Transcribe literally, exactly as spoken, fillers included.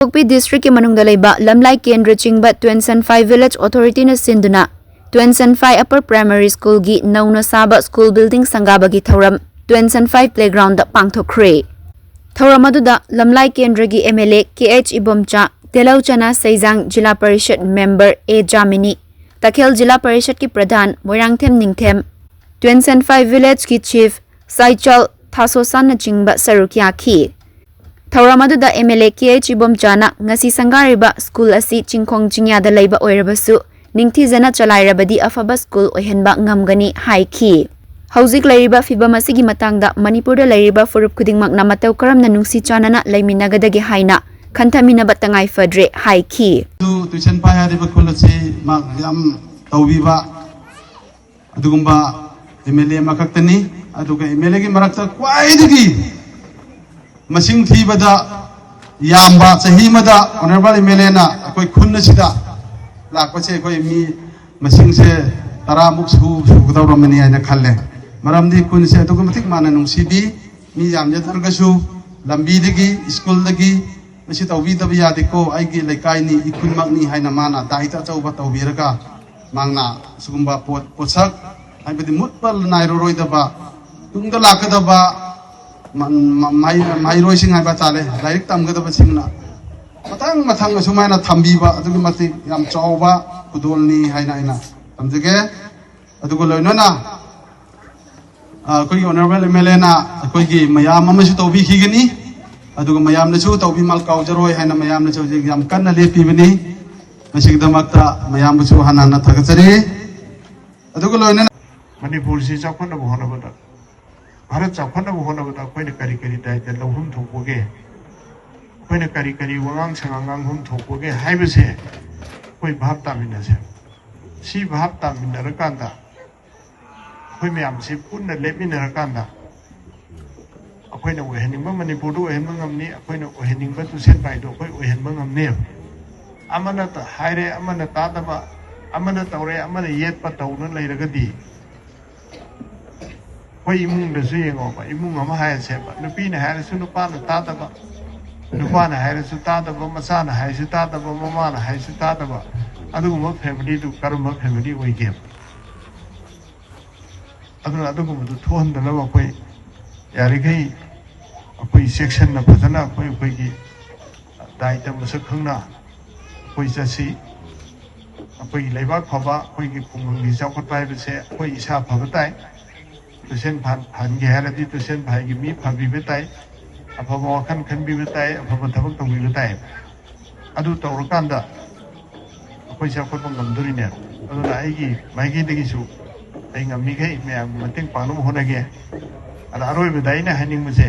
ꯀꯥꯡꯄꯣꯛꯄꯤ ꯗꯤꯁꯇ꯭ꯔꯤꯛꯀꯤ ꯃꯅꯨꯡꯗ ꯂꯩꯕ ꯂꯝꯂꯥꯏ ꯀꯦꯟꯗ꯭ꯔ ꯆꯤꯡꯕ ꯇ꯭ꯋꯦꯟꯁꯟꯐꯥꯏ ꯚꯤꯂꯦꯖ ꯑꯣꯊꯣꯔꯤꯇꯤꯅ ꯁꯤꯟꯗꯨꯅ ꯇ꯭ꯋꯦꯟꯁꯟꯐꯥꯏ ꯑꯄꯔ ꯄ꯭ꯔꯥꯏꯃꯥꯔꯤ ꯁ꯭ꯀꯨꯜꯒꯤ ꯅꯧꯅ ꯁꯥꯕ ꯁ꯭ꯀꯨꯜ ꯕꯤꯜꯗꯤꯡ ꯁꯪꯒꯥꯕꯒꯤ ꯊꯧꯔꯝ ꯇ꯭ꯋꯦꯟꯁꯟꯐꯥꯏ ꯄ꯭ꯂꯦꯒ꯭ꯔꯥꯎꯟꯗ ꯄꯥꯡꯊꯣꯛꯈ꯭ꯔꯦ꯫ ꯊꯧꯔꯝ ꯑꯗꯨꯗ ꯂꯝꯂꯥꯏ ꯀꯦꯟꯗ꯭ꯔꯒꯤ M L A K H Ibomcha, ꯇꯦꯂꯧꯆꯅꯥ ꯁꯩꯖꯥꯡ ꯖꯤꯂꯥ ꯄꯔꯤꯁꯠ ꯃꯦꯝꯕꯔ ꯑꯦ ꯖꯥꯃꯤꯅꯤ, ꯇꯈꯦꯜ ꯖꯤꯂꯥ ꯄꯔꯤꯁꯠꯀꯤ ꯄ꯭ꯔꯙꯥꯟ ꯃꯣꯏꯔꯥꯡꯊꯦꯝ ꯅꯤꯡꯊꯦꯝ, ꯇ꯭ꯋꯦꯟꯁꯟꯐꯥꯏ ꯚꯤꯂꯦꯖꯀꯤ ꯆꯤꯐ ꯁꯥꯏꯆꯜ ꯊꯥꯁꯣꯁꯥꯟꯅꯆꯤꯡꯕ ꯁꯔꯨꯛ ꯌꯥꯈꯤ꯫ ꯊꯧꯔꯝ ꯑꯗꯨꯗ M L A K H ꯏꯕꯣꯝꯆꯥꯅ ꯉꯁꯤ ꯁꯪꯒꯥꯔꯤꯕ ꯁ꯭ꯀꯨꯜ ꯑꯁꯤ ꯆꯤꯡꯈꯣꯡ ꯆꯤꯡꯌꯥꯗ ꯂꯩꯕ ꯑꯣꯏꯔꯕꯁꯨ ꯅꯤꯡꯊꯤꯖꯅ ꯆꯂꯥꯏꯔꯕꯗꯤ ꯑꯐꯕ ꯁ꯭ꯀꯨꯜ ꯑꯣꯏꯍꯟꯕ ꯉꯝꯒꯅꯤ ꯍꯥꯏꯈꯤ꯫ ꯍꯧꯖꯤꯛ ꯂꯩꯔꯤꯕ ꯐꯤꯕꯝ ꯑꯁꯤꯒꯤ ꯃꯇꯥꯡꯗ ꯃꯅꯤꯄꯨꯔꯗ ꯂꯩꯔꯤꯕ ꯐꯨꯔꯨꯞ ꯈꯨꯗꯤꯡꯃꯛꯅ ꯃꯇꯧ ꯀꯔꯝꯅ ꯅꯨꯡꯁꯤ ꯆꯥꯟꯅꯅ ꯂꯩꯃꯤꯟꯅꯒꯗꯒꯦ ꯍꯥꯏꯅ ꯈꯟꯊꯃꯤꯟꯅꯕ ꯇꯉꯥꯏ ꯐꯗ꯭ꯔꯦ ꯍꯥꯏꯈꯤ꯫ ꯑꯗꯨ ꯇꯨꯏꯁꯟ ꯄꯥꯏ ꯍꯥꯏꯔꯤꯕ ꯈꯨꯜ ꯑꯁꯤ ꯃꯥ ꯌꯥꯝ ꯇꯧꯕꯤꯕ ꯑꯗꯨꯒꯨꯝꯕ ꯑꯦꯝ ꯑꯦꯜ ꯑꯦ ꯑꯃꯈꯛꯇꯅꯤ꯫ ꯑꯗꯨꯒ ꯑꯦꯝ ꯑꯦꯜ ꯑꯦꯒꯤ ꯃꯔꯛꯇ ꯈ꯭ꯋꯥꯏꯗꯒꯤ ꯃꯁꯤꯡ ꯊꯤꯕꯗ ꯌꯥꯝꯕ, ꯆꯍꯤ ꯑꯃꯗ ꯑꯣꯅꯔꯦꯕꯜ ꯑꯦꯝ ꯑꯦꯜ ꯑꯦꯅ ꯑꯩꯈꯣꯏ ꯈꯨꯟ ꯑꯁꯤꯗ ꯂꯥꯛꯄꯁꯦ ꯑꯩꯈꯣꯏ ꯃꯤ ꯃꯁꯤꯡꯁꯦ ꯇꯔꯥꯃꯨꯛ ꯁꯨ ꯁꯨꯒꯗꯧꯔꯝꯃꯅꯤ ꯍꯥꯏꯅ ꯈꯜꯂꯦ꯫ ꯃꯔꯝꯗꯤ ꯈꯨꯟꯁꯦ ꯑꯗꯨꯛꯀꯤ ꯃꯇꯤꯛ ꯃꯥꯅ ꯅꯨꯡꯁꯤꯕꯤ꯫ ꯃꯤ ꯌꯥꯝꯖꯗ꯭ꯔꯒꯁꯨ ꯂꯝꯕꯤꯗꯒꯤ, ꯁ꯭ꯀꯨꯜꯗꯒꯤ, "ꯃꯁꯤ ꯇꯧꯕꯤꯗꯕ ꯌꯥꯗꯦꯀꯣ, ꯑꯩꯒꯤ ꯂꯩꯀꯥꯏꯅꯤ, ꯏꯈꯨꯟꯃꯛꯅꯤ" ꯍꯥꯏꯅ ꯃꯥꯅ ꯗꯥꯏꯇ ꯑꯆꯧꯕ ꯇꯧꯕꯤꯔꯒ ꯃꯍꯥꯛꯅ ꯁꯤꯒꯨꯝꯕ ꯄꯣꯠ, ꯄꯣꯠꯁꯛ, ꯍꯥꯏꯕꯗꯤ ꯃꯨꯠꯄ ꯅꯥꯏꯔꯔꯣꯏꯗꯕ, ꯇꯨꯡꯗ ꯂꯥꯛꯀꯗꯕ ꯃ-, ꯃ-, ꯃꯍꯩ-, ꯃꯍꯩꯔꯣꯏꯁꯤꯡ ꯍꯥꯏꯕ ꯇꯥꯔꯦ, ꯂꯥꯏꯔꯤꯛ ꯇꯝꯒꯗꯕꯁꯤꯡꯅ ꯃꯊꯪ ꯃꯊꯪ ꯑꯁꯨꯃꯥꯏꯅ ꯊꯝꯕꯤꯕ ꯑꯗꯨꯛꯀꯤ ꯃꯇꯤꯛ ꯌꯥꯝ ꯆꯥꯎꯕ ꯈꯨꯗꯣꯜꯅꯤ ꯍꯥꯏꯅ ꯑꯩꯅ ꯊꯝꯖꯒꯦ꯫ ꯑꯗꯨꯒ ꯂꯣꯏꯅꯅ ꯑ, ꯑꯩꯈꯣꯏꯒꯤ ꯑꯣꯅꯔꯦꯕꯜ ꯑꯦꯝ ꯑꯦꯜ ꯑꯦꯅ ꯑꯩꯈꯣꯏꯒꯤ ꯃꯌꯥꯝ ꯑꯃꯁꯨ ꯇꯧꯕꯤꯈꯤꯒꯅꯤ, ꯑꯗꯨꯒ ꯃꯌꯥꯝꯅꯁꯨ ꯇꯧꯕꯤꯃꯜ ꯀꯥꯎꯖꯔꯣꯏ ꯍꯥꯏꯅ ꯃꯌꯥꯝꯅꯁꯨ ꯍꯧꯖꯤꯛ ꯌꯥꯝ ꯀꯟꯅ ꯂꯦꯞꯄꯤꯕꯅꯤ꯫ ꯃꯁꯤꯒꯤꯗꯃꯛꯇ ꯃꯌꯥꯝꯕꯨꯁꯨ ꯍꯟꯅ ꯍꯟꯅ ꯊꯥꯒꯠꯆꯔꯤ꯫ ꯑꯗꯨꯒ ꯂꯣꯏꯅꯅ ꯃꯅꯤꯄꯨꯔꯁꯤ ꯆꯥꯎꯈꯠꯅꯕ ꯍꯣꯠꯅꯕꯗ, ꯚꯥꯔꯠ ꯆꯥꯎꯈꯠꯅꯕ ꯍꯣꯠꯅꯕꯗ ꯑꯩꯈꯣꯏꯅ ꯀꯔꯤ ꯀꯔꯤ ꯗꯥꯏꯇ ꯂꯧꯐꯝ ꯊꯣꯛꯄꯒꯦ? ꯑꯩꯈꯣꯏꯅ ꯀꯔꯤ ꯀꯔꯤ ꯋꯥꯉꯥꯡ ꯁꯉꯥꯡ ꯉꯥꯡꯐꯝ ꯊꯣꯛꯄꯒꯦ ꯍꯥꯏꯕꯁꯦ ꯑꯩꯈꯣꯏ ꯚꯥꯞ ꯇꯥꯃꯤꯟꯅꯁꯦ꯫ ꯁꯤ ꯚꯥꯞ ꯇꯥꯃꯤꯟꯅꯔꯀꯥꯟꯗ ꯑꯩꯈꯣꯏ ꯃꯌꯥꯝꯁꯤ ꯄꯨꯟꯅ ꯂꯦꯞꯃꯤꯟꯅꯔꯀꯥꯟꯗ ꯑꯩꯈꯣꯏꯅ ꯑꯣꯏꯍꯟꯅꯤꯡꯕ ꯃꯅꯤꯄꯨꯔꯗꯨ ꯑꯣꯏꯍꯟꯕ ꯉꯝꯅꯤ, ꯑꯩꯈꯣꯏꯅ ꯑꯣꯏꯍꯟꯅꯤꯡꯕ ꯇꯨꯁꯦꯠ ꯄꯥꯏꯗꯨ ꯑꯩꯈꯣꯏ ꯑꯣꯏꯍꯟꯕ ꯉꯝꯅꯦꯕ꯫ ꯑꯃꯅ ꯇ-, ꯍꯥꯏꯔꯦ, ꯑꯃꯅ ꯇꯥꯗꯕ, ꯑꯃꯅ ꯇꯧꯔꯦ, ꯑꯃꯅ ꯌꯦꯠꯄ ꯇꯧꯅ ꯂꯩꯔꯒꯗꯤ ꯑꯩꯈꯣꯏ ꯏꯃꯨꯡꯗꯁꯨ ꯌꯦꯡꯉꯣꯕ, ꯏꯃꯨꯡ ꯑꯃ ꯍꯥꯏꯔꯁꯦꯕ, ꯅꯨꯄꯤꯅ ꯍꯥꯏꯔꯁꯨ ꯅꯨꯄꯥꯅ ꯇꯥꯗꯕ, ꯅꯨꯄꯥꯅ ꯍꯥꯏꯔꯁꯨ ꯇꯥꯗꯕ, ꯃꯆꯥꯅ ꯍꯥꯏꯔꯁꯨ ꯇꯥꯗꯕ, ꯃꯃꯥꯅ ꯍꯥꯏꯔꯁꯨ ꯇꯥꯗꯕ, ꯑꯗꯨꯒꯨꯝꯕ ꯐꯦꯃꯤꯂꯤꯗꯨ ꯀꯔꯝꯕ ꯐꯦꯃꯤꯂꯤ ꯑꯣꯏꯒꯦꯕ? ꯑꯗꯨꯅ ꯑꯗꯨꯒꯨꯝꯕꯗꯨ ꯊꯣꯛꯍꯟꯗꯅꯕ ꯑꯩꯈꯣꯏ ꯌꯥꯔꯤꯈꯩ ꯑꯩꯈꯣꯏ ꯆꯦꯛꯁꯤꯟꯅ ꯐꯖꯅ ꯑꯩꯈꯣꯏ ꯑꯩꯈꯣꯏꯒꯤ ꯗꯥꯏꯇ ꯃꯁꯛ ꯈꯪꯅ ꯑꯩꯈꯣꯏ ꯆꯠꯁꯤ꯫ ꯑꯩꯈꯣꯏꯒꯤ ꯂꯩꯕꯥꯛ ꯐꯕ, ꯑꯩꯈꯣꯏꯒꯤ ꯈꯨꯡꯒꯪꯒꯤ ꯆꯥꯎꯈꯠꯄ ꯍꯥꯏꯕꯁꯦ ꯑꯩꯈꯣꯏ ꯏꯁꯥ ꯐꯕ ꯇꯥꯏ꯫ ꯇꯨꯏꯁꯟ ꯐꯍꯟꯒꯦ ꯍꯥꯏꯔꯗꯤ ꯇꯨꯏꯁꯟ ꯐꯥꯏꯒꯤ ꯃꯤ ꯐꯕꯤꯕ ꯇꯥꯏ, ꯑꯐꯕ ꯋꯥꯈꯜ ꯈꯟꯕꯤꯕ ꯇꯥꯏ, ꯑꯐꯕ ꯊꯕꯛ ꯇꯧꯕꯤꯕ ꯇꯥꯏ꯫ ꯑꯗꯨ ꯇꯧꯔꯀꯥꯟꯗ ꯑꯩꯈꯣꯏ ꯆꯥꯎꯈꯠꯄ ꯉꯝꯗꯣꯔꯤꯅꯦ꯫ ꯑꯗꯨꯅ ꯑꯩꯒꯤ ꯃꯥꯏꯀꯩꯗꯒꯤꯁꯨ ꯑꯩ ꯉꯝꯃꯤꯈꯩ ꯃꯌꯥꯝꯒꯤ ꯃꯇꯦꯡ ꯄꯥꯡꯅꯕ ꯍꯣꯠꯅꯒꯦ꯫ ꯑꯗ ꯑꯔꯣꯏꯕꯗ ꯑꯩꯅ ꯍꯥꯏꯅꯤꯡꯕꯁꯦ,